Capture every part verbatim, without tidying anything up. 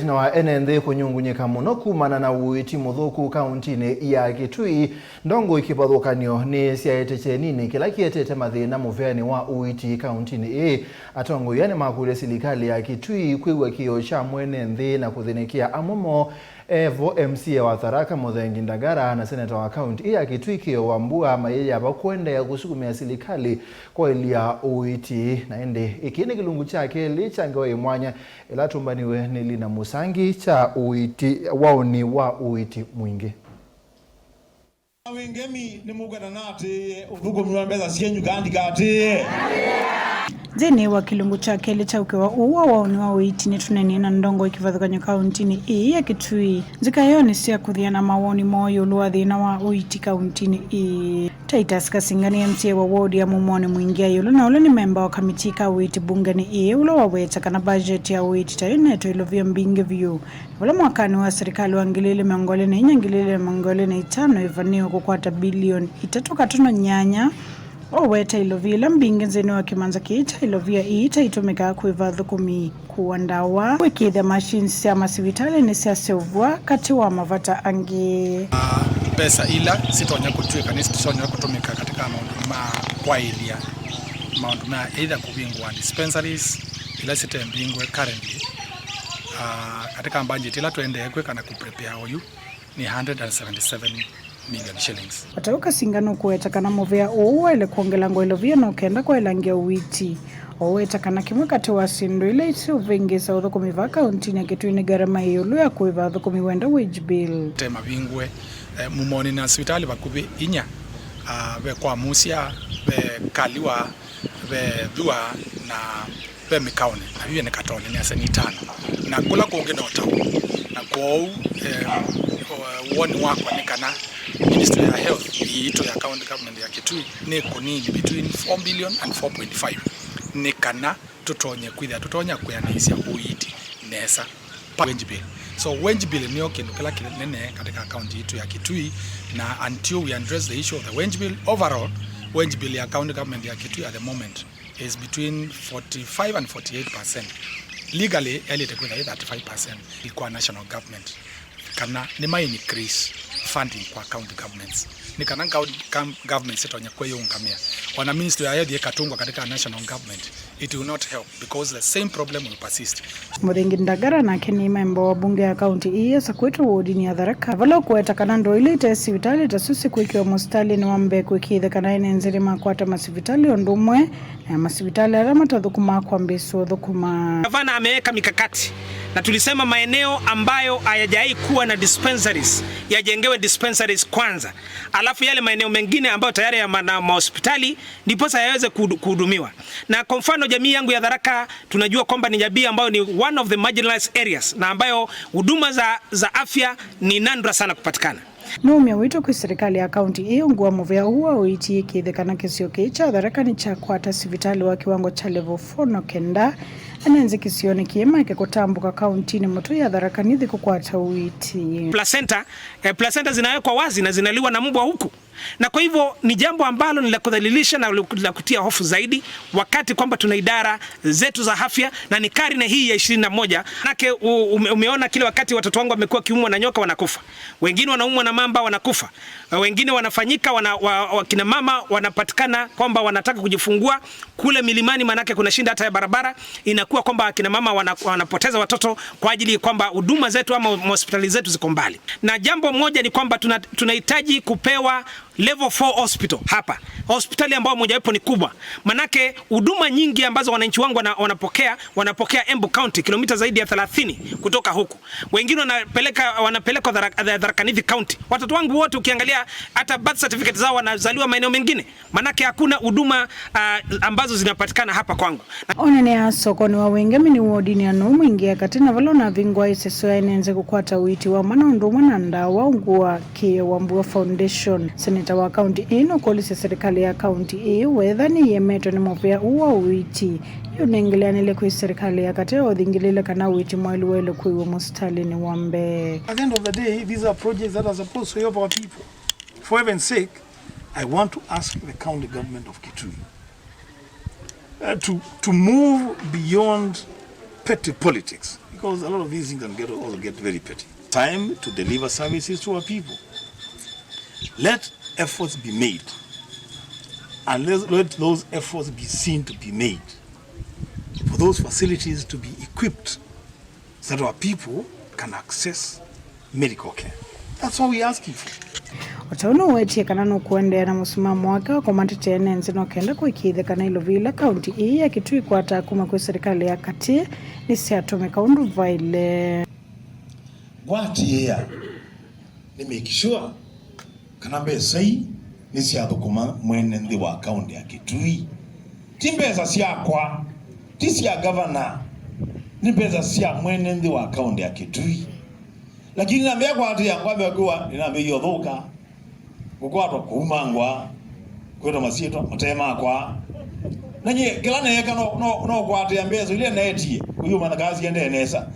Na wa ene nthĩ kũnyungunyĩka mũno kumana na ũiiti mũthũku kauntinĩ ya Kitui, ndongoi kĩvathũkany'o nĩsyaĩte kyeninĩ kĩla kĩetete mathĩna mũveanĩ wa ũiiti kauntinĩ ĩĩ. Atongoi aa nĩmakũlya silikalĩ ya Kitui kwĩw'a kĩĩo kya mwene nthĩ na kũthĩnĩkĩa amwe moo, e vo M C A wa Tharaka Muthengi Ndagara na seneta wa kaunti ĩĩ ya Kitui Kĩyo Wambua mayĩyava kũendeea kũsukumĩa silikalĩ kwaĩlya ũiiti. Na ĩndĩ ĩkĩ nĩ kĩlungu kya kelĩ kya ngewa yĩ mwanya ĩla tũmbaniwe nĩ Lina Musangi kya ũiiti, waũni wa ũiiti mwingĩ. Awengemi nĩmũkwenda natĩĩe ũthũkũmi wa mbesa syenyu, kana ndikatĩĩe? Nthĩnĩ wa kĩlungu kya kelĩ kya ũkĩwa ũũ wa waũni wa ũiiti, nĩtũnenie na ndongoi kĩvathũkany'o kauntinĩ ĩĩ ya Kitui. Nzika yoo nĩ sya kũthiana mawoni moo ĩũlũ wa thĩna wa ũiiti kauntinĩ ĩĩ. Titus Kasinga nĩ M C A wa wodi ya Mumonĩ Mwingĩ ya ĩũlũ, na ũla nĩ memba wa kamiti ka ũiiti mbungenĩ ĩĩ, ũla waweta kana mbajeti ya ũiiti ta ĩnetwe ilovia mbingĩ vyũ. Na vala mwakanĩ wa silikalĩ wa ngili ili mĩongo ĩlĩ na inya, ngili ili mĩongo ĩlĩ na itano ĩvanĩwe kũkwata bilioni itatũ katono nyanya, ũweta ilovia ila mbingĩ nthĩnĩ wa kĩmanza kĩĩ kya ilovia ii itaitũmĩkaa kũĩva athũkũmi, kũua ndawa, kwĩkĩĩthya machines sya masivitalĩ nĩsyaseũvw'a, katĩ wa mavata angĩ. Ah, mbesa ila sitonya kũtw'ĩka nĩsitonya kũtũmĩka katika maũndũ ma kwaĩlya maũndũ ma either kũvingũa dispensaries ila sitembingwe currently, ah, katika budget ila tũendee kwĩka na kũprepare oyu nĩ hundred and seventy seven million shillings. O ta ũu Kasinga nũkũweta kana mũvea ũũ waĩle kwongelangwa ilovia no kenda kwaĩlangĩa ũiiti. Ũweta kana kĩmwe katĩ wa syĩndũ ila iseũvĩngĩĩsa ũthũkũmi vaa kauntinĩ ya Kitui nĩ ngarama ĩ ĩũlũ ya kũĩva athũkũmi wenda wage bill. Te mavingũe, eh, Mumonĩ na sivitalĩ vakuvĩ inya, ah, ve kwa Musya, ve Kaliwa, ve Thua na ve mĩkaonĩ, na vivyo nĩ Katoni, nĩ aseni itano. Na kũla kũngĩ no ta ũu. Na kwoou, eh, woni wakwa nĩ kana Ministry ya Health yitũ ya County Government ya Kitui nĩ kũnini between four billion and four point five nĩ kana tũtonye kwĩthĩa tũtonya kwĩanĩisya ũiiti nesa. Pa wage bill. So wage bill nĩyo kĩndũ kĩla kĩnene katika county yitũ ya Kitui, na until we address the issue of the wage bill, overall wage bill ya county government ya Kitui at the moment is between forty-five and forty-eight percent. Legally, yaĩlĩte kwĩthĩa ĩ thirty-five percent kwa national government. Kana nĩma increase funding kwa county governments. Nĩ kana gov-, gov-, governments itonya kwĩyũngamĩa. Ona Ministry ya Health ĩkatũngwa katika national government, it will not help because the same problem will persist. Muthengi Ndagara nake nĩ memba wa mbunge ya kaunti ĩĩ asakwĩtwe wodinĩ ya Tharaka, vala ũkũweta kana ndũũ ila ite sivitalĩ ta su sikwĩkĩwa mũsitalĩnĩ wa mbee kũĩkĩĩthya kana ene nthĩ nĩmakwata masivitalĩ ũndũ ũmwe na masivitalĩ ala matathũkũmaa kwambĩĩsya ũthũkũma. Gavana ameweka mikakati na tulisema maeneo ambayo hayajawahi kuwa na dispensaries yajengewe dispensaries kwanza, alafu yale maeneo mengine ambayo tayari yana mahospitali ndiposa yaweze kuhudu-, kuhudumiwa. Na kwa mfano, jamii yangu ya Tharaka tunajua kwamba ni jamii ambayo ni one of the marginalized areas na ambayo huduma za, za afya ni nadra sana kupatikana. Nũũmya witũ kwĩ silikalĩ ya kaunti ĩĩ ungu wa mũvea ũũ wa ũiiti ĩkĩĩthye kana kĩsio kĩĩ kya Tharaka nĩkyakwata sivitalĩ wa kĩwango kya level four no kenda ene nthĩ kĩsionĩ kĩĩ maeke kũtambũka kauntinĩ mũtũi ya Tharaka Nithi kũkwata ũiiti. Placenta, eh, placenta zinawekwa wazi na zinaliwa na mbwa huku. Na kwa hivyo ni jambo ambalo ni la kudhalilisha na la kutia hofu zaidi, wakati kwamba tuna idara zetu za afya na ni karne hii ya ishirini na moja. Manake u-, ume-, umeona kila wakati watoto wangu wamekuwa wakiumwa na nyoka wanakufa. Wengine wanaumwa na mamba wanakufa. Eh, wengine wanafanyika wana-, wa-, wa-, kina mama wanapatikana kwamba wanataka kujifungua kule milimani, manake kuna shida hata ya barabara, inakuwa kwamba kina mama wana-, wanapoteza watoto kwa ajili kwamba huduma zetu ama hospitali zetu ziko mbali. Na jambo moja ni kwamba tuna-, tunahitaji kupewa level four hospital hapa. Hospitali ambayo mojawapo ni kubwa. Manake huduma nyingi ambazo wananchi wangu wana-, wanapokea, wanapokea Embu County, kilomita zaidi ya thelathini kutoka huku. Wengine wanapeleka, wanapelekwa Thara-, Tharaka Nithi County. Watoto wangu wote ukiangalia, hata birth certificate zao wanazaliwa maeneo mengine. Manake hakuna huduma, ah, ambazo zinapatikana hapa kwangu. Onene ya sokonĩ wa Wengemi nĩ wodinĩ ya Nũũ Mwingĩ ya katĩ na vala ũnavingũa ĩseso ya ene nthĩ kũkwata ũiiti wa mana ũndũ ũmwe na ndawa ungu wa Kĩyo Wambua Foundation. Seneta wa kaunti ĩĩ nũkũlĩsye silikalĩ ya kaunti ĩĩ wetha nĩyĩemetwe nĩ mũvea ũũ wa ũiiti, yĩũnengeleanĩle kwĩ silikalĩ ya katĩ ya ũthingĩlĩĩle kana ũiiti mwaĩlu waĩle kũĩw'a mũsitalĩnĩ wa mbee. At the end of the day, these are projects that are supposed to help our people. For heaven's sake, I want to ask the county government of Kitui, uh, to, to move beyond petty politics, because a lot of these things can get, also get very petty. Time to deliver services to our people. Let efforts be made, and let, let those efforts be seen to be made for those facilities to be equipped so that our people can access medical care. That's all we're asking for. O ta ũu nũwetie kana nũkũendeea na mũsimamo wake wa kũmatetea ene nthĩ no kenda kũĩkĩĩthya kana ilovi ila kaunti ĩĩ ya Kitui ĩkwataa kuma kwĩ serikali ya katĩ nĩsyatũmĩka ũndũ vaĩle. Ngwatĩĩa nĩ make sure kana mbesa ii nĩsyathũkũma mwene nthĩ wa kaunti ya Kitui. Ti mbesa syakwa, ti sya gavana, nĩ mbesa sya mwene nthĩ wa kaunti ya Kitui. Lakini nambĩa kwatĩa ngwambĩa kwĩwa nĩnambĩie ũthũka, kũkwatwa, kũumangwa, kwĩtwa masyĩtwa mate makwa. Na nyie kĩla neeka no, no, no kwatĩa mbesa ila neetie kũyumana kaa siendee nesa.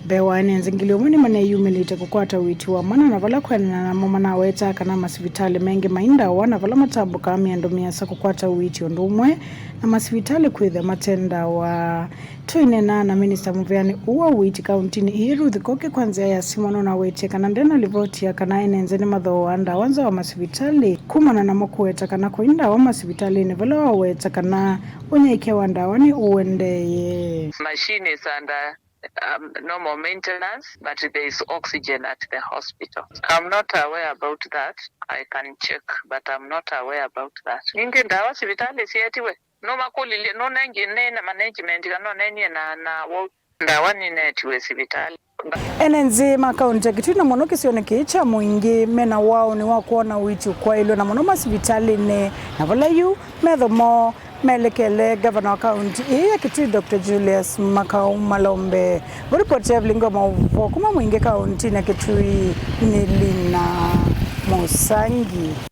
Mbee wa ene nthĩ ngili ũmwe nĩmaneyumĩlĩte kũkwata ũiiti wa mana na vala kwĩanana namo manawetaa kana masivitalĩ maingĩ mai ndawa na vala matambũkaa mĩando mĩasa kũkwata ũiiti ũndũ ũmwe na masivitalĩ kwĩthĩa mate ndawa. Tũineenaa na minista mũveanĩ ũũ wa ũiiti kauntinĩ ĩĩ, Ruth Koke, kwa nzĩa ya simũ, nũnawetie kana ndena livoti ya kana ene nthĩ nĩmathooaa ndawa nza wa masivitalĩ kumana namo kũweta kana kwai ndawa masivitalĩnĩ vala waweta kana ũnyaĩĩkya wa ndawa nĩ ũendeeye. Machine is under um, normal maintenance, but there is oxygen at the hospital. I'm not aware about that. I can check, but I'm not aware about that. Ningĩ ndawa sivitalĩ sietiwe? Nũmakũlilye, nũnengie nĩ na management kana nũnenie na, na wau? Ndawa nĩnetiwe sivitalĩ. Ene nthĩ ma kaunti ya Kitui na mũno kĩsionĩ kĩĩ kya mũingĩ mena waũnĩ wa kwona ũiiti ũkwaĩlwe na mũno masivitalĩnĩ na vala yu metho moo melekele ngavana wa kaunti ĩĩ ya Kitui, Doctor Julius Makau Malombe. Kũripoti ya vilingi wa maũvoo kuma mũingĩ kauntinĩ ya Kitui nĩ Lina Mũsangi.